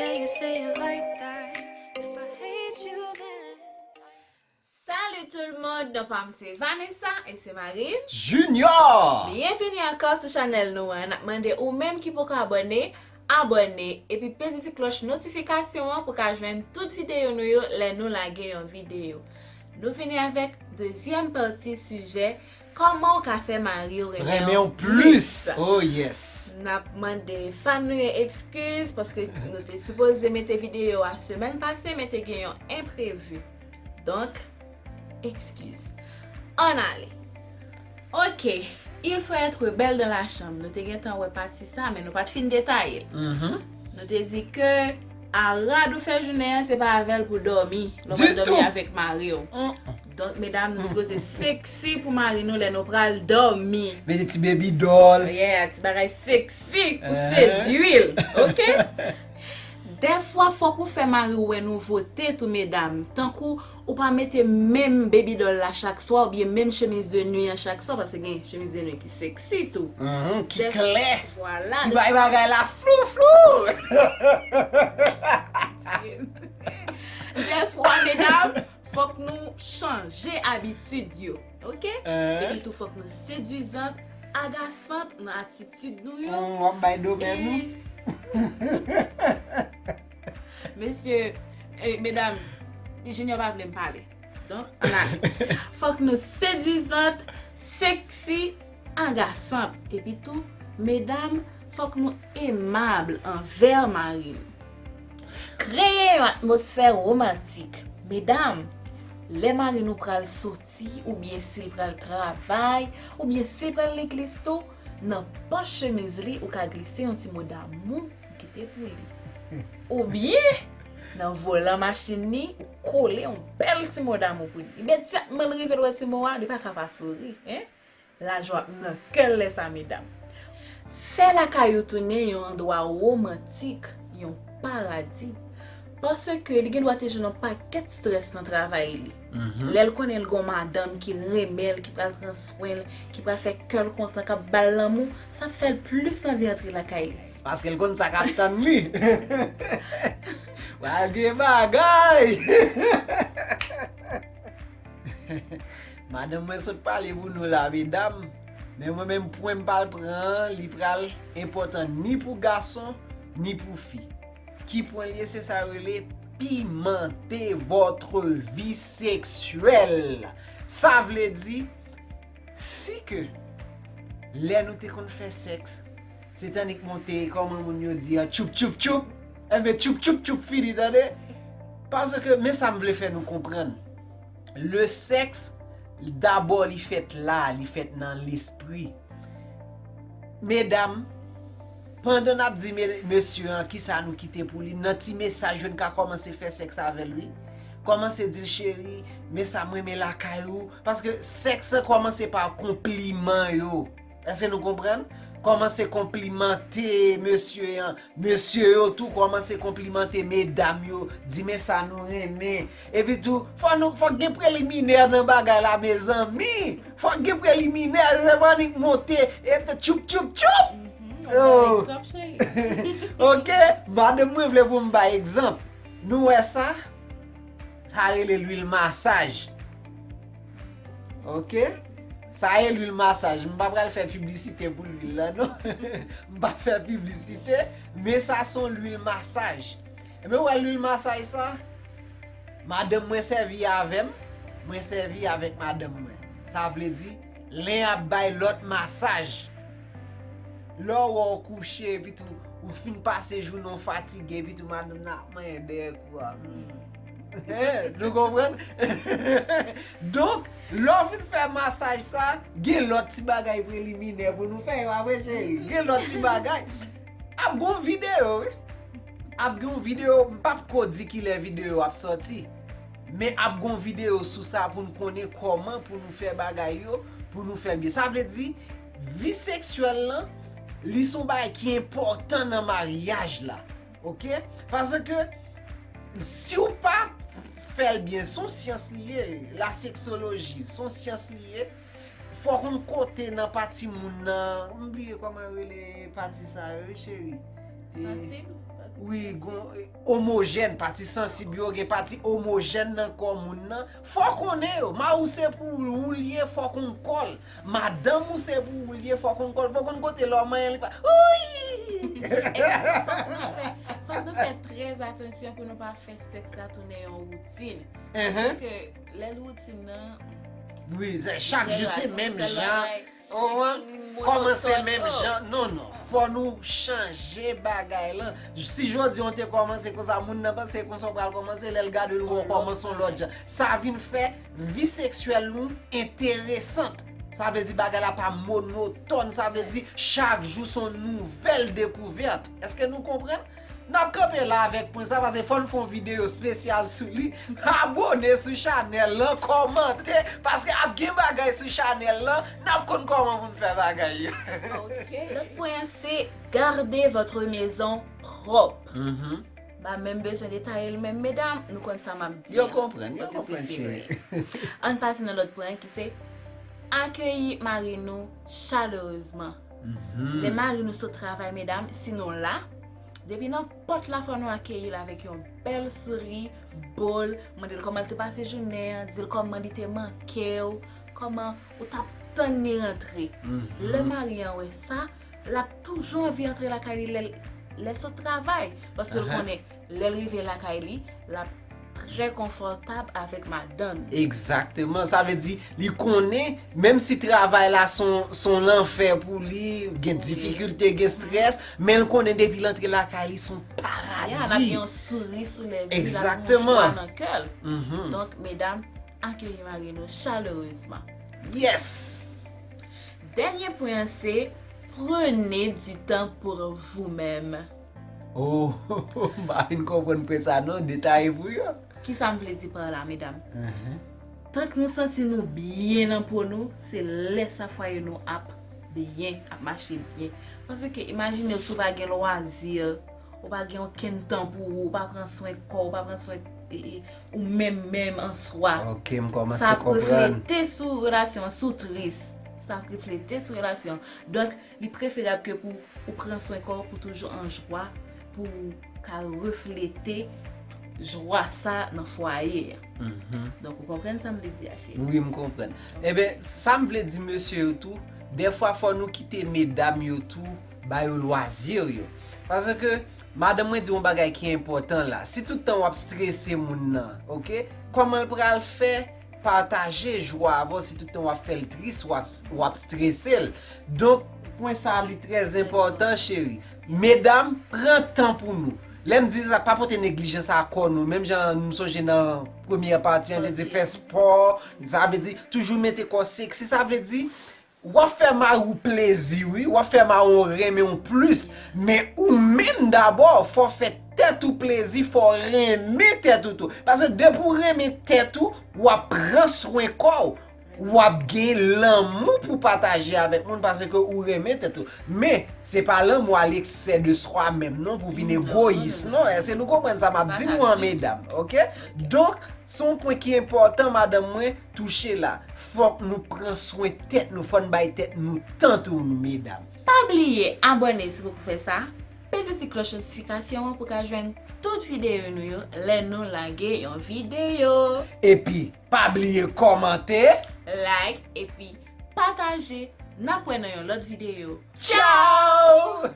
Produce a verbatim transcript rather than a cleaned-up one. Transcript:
Say you say it like that. If I hate you, then Salut tout le monde, non pa m se Vanessa e se Marine. Junior! Byenvini ankò sou chanèl nou an. N ap mande ou menm ki poko abòne, abòne epi peze ti klòch notifikasyon an pou ka jwenn tout videyo nou yo lè nou lage yon videyo. Nou vini avèk dezyèm pati sijè, kòman w ka fè mari w renmen w plis. Oh yes! N ap mande fan nou yo ekskiz paske nou te sipoze mete videyo a semèn pase, men te gen yon enprevi. Donk, ekskiz. Ann ale. Ok, il faut être belle dans la chambre. Nou te gentan wè pati sa, men nou pa t fin detaye l. Mhm. Nou te di ke a rad ou fè jounen an, se pa avè l pou dòmi. Lè w pral Ditou. Dòmi avèk mari w. Mm. Donk, medam, nou sipoze seksi pou mari nou lè nou pral dòmi. Mete ti baby doll. Yeah, ti bagay seksi pou Eh. sedui l, ok? Dèfwa, fòk ou fè mari w wè nouvote tou, medam. Tankou ou pa mete menm baby doll la chak swa, oubyen menm chemiz de nuit an chak swa, paske gen chemiz de nuit ki seksi tou. Mhm, ki Dèf- klè. Vwala. Ki bay bagay la flou flou. Dèfwa, medam, fòk nou chanje abitid yo, ok? Eh. Epi tou, fòk nou sedwizant, agasant nan atitid nou yo. Mm, w ap bay domèn nou. E mesye, e, medam, Junior pa vle m pale. Donk, ann ale. Fòk nou sedwizant, seksi, agasant. Epi tou, medam, fòk nou emab anvè mari nou. Kreye yon atmosfè womantik. Medam, lè mari nou pral soti, oubyen si l pral travay, oubyen si l pral legliz tou, nan pòch chemiz li, ou ka glise yon ti mo damou, ou kite pou li. Oubyen, nan volan machin li, ou kole yon bèl ti mo damou pou li. Imedyatman l rive l wè ti mo a, li pa ka pa souri, en? Lajwa ap nan kè l lè sa, medam. Fè lakay ou tounen yon andwa womantik, yon paradi. Paske li gen dwa te jwenn yon pakèt strès nan travay li. Mhm. Lè l konnen l gon madanm ki renmen l, ki pral pran swen l, ki pral fè kè l kontan, k ap ba l lanmou, sa fè l plis anvi antre lakay li. Paske l konn sa k ap tann li. Pral gen bagay. Madanm mwen sot pale pou nou la, medam. Men mwen menm, pwen m pral pran an, li pral enpòtan ni pou gason, ni pou fi. Ki pwen l ye, se sa yo rele pimante votre vie sexuelle. Sa vle di, si ke lè nou te konn fè sèks, se tannik monte, kòman moun yo di an, tchoup, tchoup, tchoup. Enben, tchoup, tchoup, tchoup fini, tande. Paske, men sa m vle fè nou konprann. Le sexe, dabò, li fèt la, li fèt nan lespri. Medam, pandan n ap di me- mesye an kisa nou kite pou li, nan ti mesaj yo n ka kòmanse fè sèks avè l, wi. Kòmanse di l, cheri, men sa m renmen lakay ou. Paske sèks lan kòmanse pa konpliman yo. Èske nou konprann? Kòmanse konplimante mesye an. Mesye yo tou kòmanse konplimante medam yo. Di men sa nou renmen. Epi tou, fò nou, fòk gen preliminè nan bagay la, mezanmi. Fòk gen preliminè, se pa annik monte, e te tchoup, tchoup, tchoup. Mhm, Oh. Egzanp, cheri. Ok, madanm mwen vle pou m bay egzanp. Nou wè sa? Sa rele lwil masaj. Ok? Sa e lwil masaj. M pa pral fè piblisite pou lwil la, non. M pa fè piblisite, men sa se yon lwil masaj. Ebyen, ou wè lwil masaj sa? Madanm mwen sèvi avè m, mwen sèvi avèk madanm mwen. Sa vle di, len ap bay lòt masaj. Lè w wè w kouche, epi tou, ou fin pase jounen w fatige, epi tou, madanm nan ap manyen dèyè kou a. Hmm. Eh, nou konprann? Donk, lè w fin fè masaj sa, gen lòt ti bagay preliminè pou nou fè, yo, apre, cheri. Gen lòt ti bagay. Ap gon videyo, wi. Ap gen yon videyo, m p ap ko di kilè videyo ap sòti. Men ap gon videyo sou sa pou n konnen kòman pou nou fè bagay yo, pou nou fè byen. Sa vle di, vi seksyèl lan, li se yon bagay ki enpòtan nan maryaj la. Ok? Paske si w pa fè l byen, se yon syans li ye, la sexologie, se yon syans li ye. Fòk yon kote nan pati moun nan, m bliye kòman yo rele pati sa yo, wi, cheri. E, Sansib? Wi, gon omojèn, pati sansib yo, gen pati omojèn nan kò moun nan. Fò konnen yo. Mari w se pou ou l ye, fò konn kò l. Madanm ou se pou ou l ye, fò konn kò l. Fò konn kote lè w manyen li pa. Wi! Ebyen, fòk nou fè, fòk nou fè trè atansyon pou nou pa fè sèks la tounen yon woutin. Paske lè l woutin nan, Wi, se chak jou se menm jan. Kòmanse menm jan. Non, non. Fò nou chanje bagay lan. Si jodi an te kòmanse konsa, moun nan panse konsa w pral kòmanse, lè l gade w, w kòmanse yon lòt jan. Sa vin fè vi seksyèl nou enteresant. Sa vle di bagay la pa monotòn, sa vle di chak jou se yon nouvèl dekouvèt. Èske nou konprann? N ap kanpe la avèk pwen sa, paske fò n fè yon videyo espesyal sou li. Abone sou chanèl lan, kòmante, paske ap gen bagay sou chanèl lan, n ap konn kòman pou n fè bagay yo. Ok. Lòt pwen an se garder votre maison propre. M pa menm bezwen detaye l menm, medam, nou konn sa m ap di. Yo konprann, yo konprann, cheri. Ann pase nan lòt pwen an ki se akeyi mari nou chalerezman. Lè mari nou sot travay, medam, si nou la, depi nan pòt la fò nou akeyi l avèk yon bèl souri, bo l, mande l kòman l te pase jounen an, di l kòman li te manke w, kòman ou t ap tann li rantre. Lè mari an wè sa, l ap toujou anvi antre lakay li lè l, lè l sot travay, paske l konnen lè l rive lakay li, l ap trè konfòtab avèk madanm li. Egzakteman. Sa vle di, li konnen, menm si travay la se yon, se yon lanfè pou li, gen difikilte, gen strès, men l konnen depi l antre lakay li, se yon paradi. L ap gen yon souri sou lèv li, l ap gen yon jwa nan kè l. Donk, medam, akeyi mari nou chalerezman. Yes! Dènye pwen an se prenez du temps pour vous-même. Oh, m pa fin konprann pwen sa non, detaye pou yo. Kisa m vle di pa la, medam? Tank nou santi nou byen nan po nou, se lè sa fwaye nou ap byen, ap mache byen. Paske imajine w si w pa gen lwazi, ou pa gen okenn tan pou ou, ou pa pran swen kò w, ou pa pran swen ou menm menm an swa. Ok, m kòmanse konprann. Sa ap reflete sou relasyon an, si w tris, sa ap reflete sou relasyon an. Donk, li preferab ke pou ou pran swen kò w, pou toujou an jwa, pou w ka reflete jwa sa nan fwaye a. Donk, ou konprann sa m vle di a, cheri? Wi, m konprann. Ebyen, sa m vle di mesye yo tou, dèfwa fò nou kite medam yo tou ba yo lwazi yo. Paske madanm mwen di yon bagay ki enpòtan la. Si tout tan w ap strese moun nan, ok? Kòman l pral fè pataje jwa avè w si tout tan w ap fè l tris, w ap, w ap strese l? Donk, pwen sa a li trè enpòtan, cheri. Medam, pran tan pou nou. Lè m di sa, pa pote neglijans a kò nou. Menm jan m sonje nan premyè pati an, te di fè spò, sa vle di toujou mete kò seksi. Sa vle di, w ap fè mari w plezi, wi, w ap fè mari w renmen w plis, men ou menm dabò, fò w fè tèt ou plezi, fò w renmen tèt ou tou. Paske depi w renmen tèt ou, w ap pran swen kò w, w ap gen lanmou pou pataje avèk moun paske ou renmen tèt ou. Men, se pa lanmou à l'excès de soi menm non, pou vin egoyis non. Èske nou konprann sa m ap di nou an, medam? Ok? Donk, se yon pwen ki enpòtan madanm mwen touche la. Fòk nou pran swen tèt nou, fò n bay tèt nou tan tou nou, medam. Pa bliye abòne si w poko fè sa, peze ti klòch notifikasyon an pou w ka jwenn tout videyo nou yo lè nou lage yon videyo. Epi, pa bliye kòmante, like, epi pataje. N ap wè nan yon lòt videyo. Tchao!